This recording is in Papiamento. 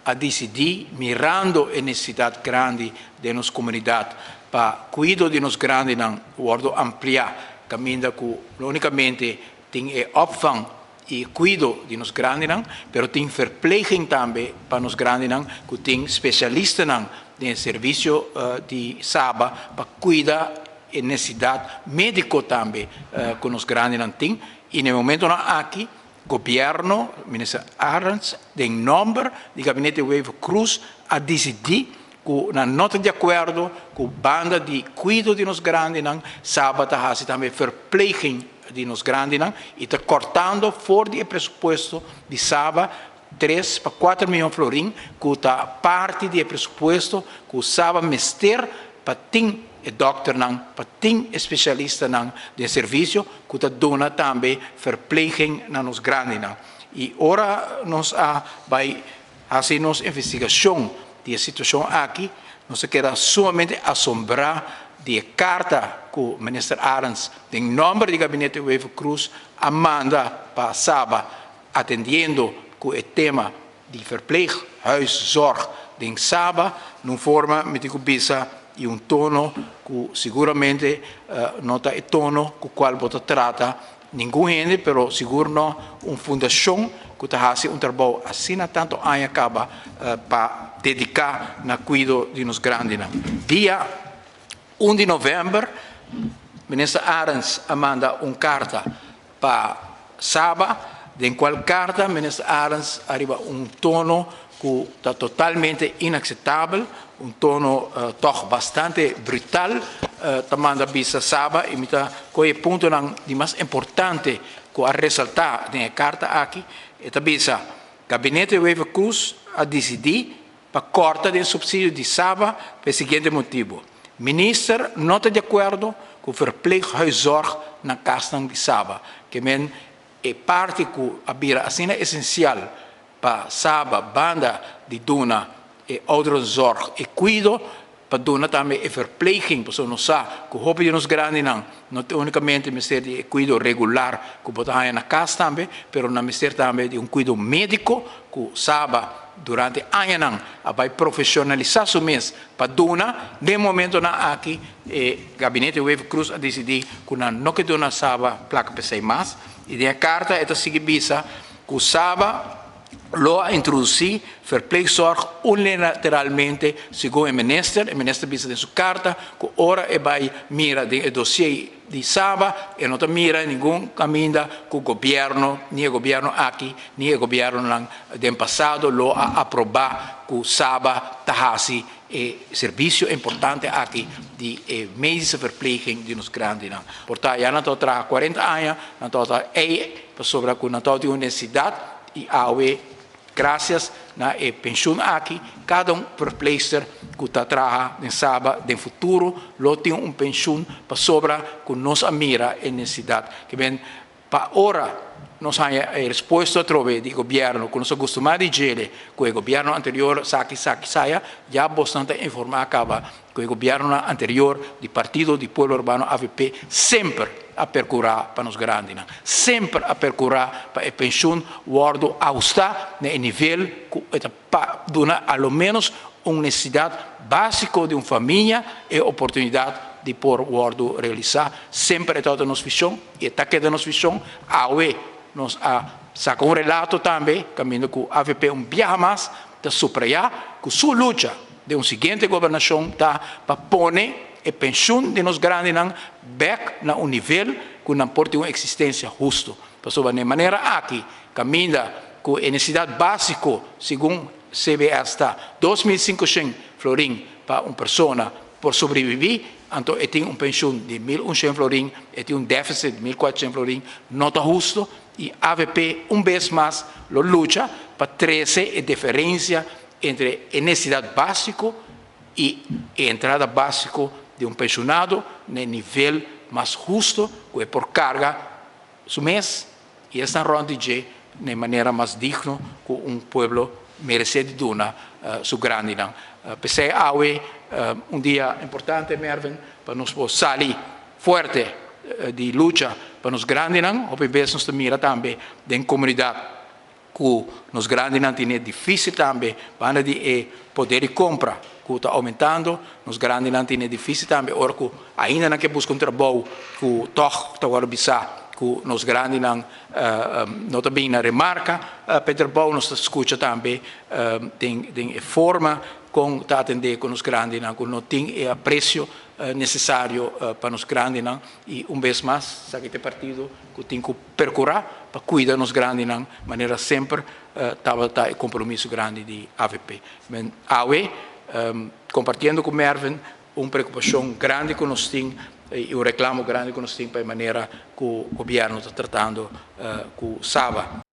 A disidí, mirando e nesesidat grandi den nos komunidat pa kuido di nos grandinan wòrdu ampliá kaminda ku no únikamente tin e opvang i kuido di nos grandinan, pero tin verpleging tambe pa nos grandinan ku tin spesialistanan den e servisio di Saba pa kuida e nesesidat médiko tambe ku nos grandinan tin. I na e momentonan aki Gobierno, Minister Arends, den nomber di Gabinete Wever-Croes a dicidi cu nan no ta di acuerdo cu banda di cuido di nos grandinan, Saba ta haci tambe verpleging di nos grandinan y ta cortando for di e presupuesto di Saba 3 pa 4 miyon florin cu ta parti di e presupuesto cu Saba mester pa tin e dokternan, pa tin e specialistanan den servicio cu ta duna tambe verpleging na nos grandinan. Y ora nos a bay haci nos investigacion di e situacion aki, nos a keda sumamente asombra di e carta cu Minister Arends, den nomber di Gabinete Wever-Croes, a manda pa Saba, atendiendo cu e tema di verpleeghuiszorg den Saba, den forma, mi tin cu bisa, y un tono cu seguramente no ta e tono cu cual bo ta trata ningun hende, pero sigur no un fundacion cu ta haci un trabou asina tanto aña caba pa dedica na cuido di nos grandinan. Dia 1 di november, Minister Arends a manda un carta pa Saba, den cual carta Minister Arends ariba un tono cu ta totalmente inaceptabel, un tono toch bastante brutal, ta manda bisa Saba y mi ta coy puntonan di mas importante cu a resalta den e carta aki. E ta bisa: "Gabinete Wever-Croes a dicidi pa corta e subsidio di Saba pa e siguiente motibo. Minister no ta di acuerdo cu verpleeghuiszorg na cas di Saba." Kiermen e parti cu a bira asina esencial pa Saba, banda di duna e ouderenzorg e cuido, pa duna tambe e verpleging, pasobra nos sa cu hopi di nos grandinan no ta unicamente mester di cuido regular cu bo ta na cas tambe, pero nan mester tambe di un cuido medico cu Saba durante añanan a bay profesionalisa su mes pa duna. Den momentonan aki e Gabinete Wever-Croes a dicidi cu nan no kier duna Saba placa p'esey mas. Y den carta e ta sigui bisa cu Saba lo a introduci verpleegzorg unilateralmente, segun e minister. E minister a bisa den su carta cu ora e bay mira den dossier di Saba, e no ta mira ningun caminda cu gobierno, ni e gobierno aki, ni e gobierno den pasado lo a aproba cu Saba ta haci e servicio importante aki di medische verpleging di nos grandinan. Portanto, ya nan ta 40 aña, nan ta e sobre cu nan tin un necesidad y awe, gracias na e pensioen aki, cada un verpleegster cu ta traha den Saba den futuro lo tin un pensioen pasobra cu nos a mira e necesidad. Kiermen pa ora nos haya e respuesta atrobe di gobierno, cu nos a custuma di dje, cu e gobierno anterior saki saki saya, ya bastante informa caba cu e gobierno anterior di Partido di Pueblo Urbano AVP semper a percura pa nos grandinan, semper a percura pa e pensioen wordo ahusta na nivel cu pa duna a lo menos un necesidad basico di un famia y oportunidad di por wordo realisa. Semper ta nos vision y ta keda nos vision. Awe nos a saca un relato tambe, caminda cu AVP un biaha mas ta subraya cu su lucha di un siguiente gobernacion ta pa pone e pensioen di nos grandinan back na un nivel cu nan por tin un existencia husto. Pasobra di manera aki, caminda cu e necesidad basico, segun CBS, ta 2.500 florin pa un persona por sobrevivi, anto e tin un pensioen di 1.100 florin, e tin un deficit di 1.400 florin, no ta husto y AVP un bes mas lo lucha pa trece e diferencia entre e necesidad basico y e entrada basico di un pensionado na nivel mas husto cu e por carga su mes y esnan rond di dje di manera mas digno cu un pueblo merece di duna su grandinan. P'esey awe un dia importante, Mervin, pa nos sali fuerte di lucha pa nos grandinan. Hopi bes nos mira tambe den comunidad. Ku nos grandinan tin difísil tambe, banda di e poder di kompra ku ta oumentando, nos grandinan tin difísil tambe, ora ku ainda nan ke buska un trabou, ku toch ta awor bisa ku nos grandinan no ta bin na remarka pa trabou. Nos ta skucha tambe den e forma kon ta atendé ku nos grandinan, ku no tin e apresio nesesario pa nos grandinan. I un bes mas, esaki ta e partido ku tin ku perkurá pa kuida nos grandinan, manera semper tabata e kompromiso grandi di AVP. Men awe, kompartiendo ku Mervin, un preokupashon grandi ku nos tin i un reklamo grandi ku nos tin pa e manera ku gobièrnu ta tratando ku Saba.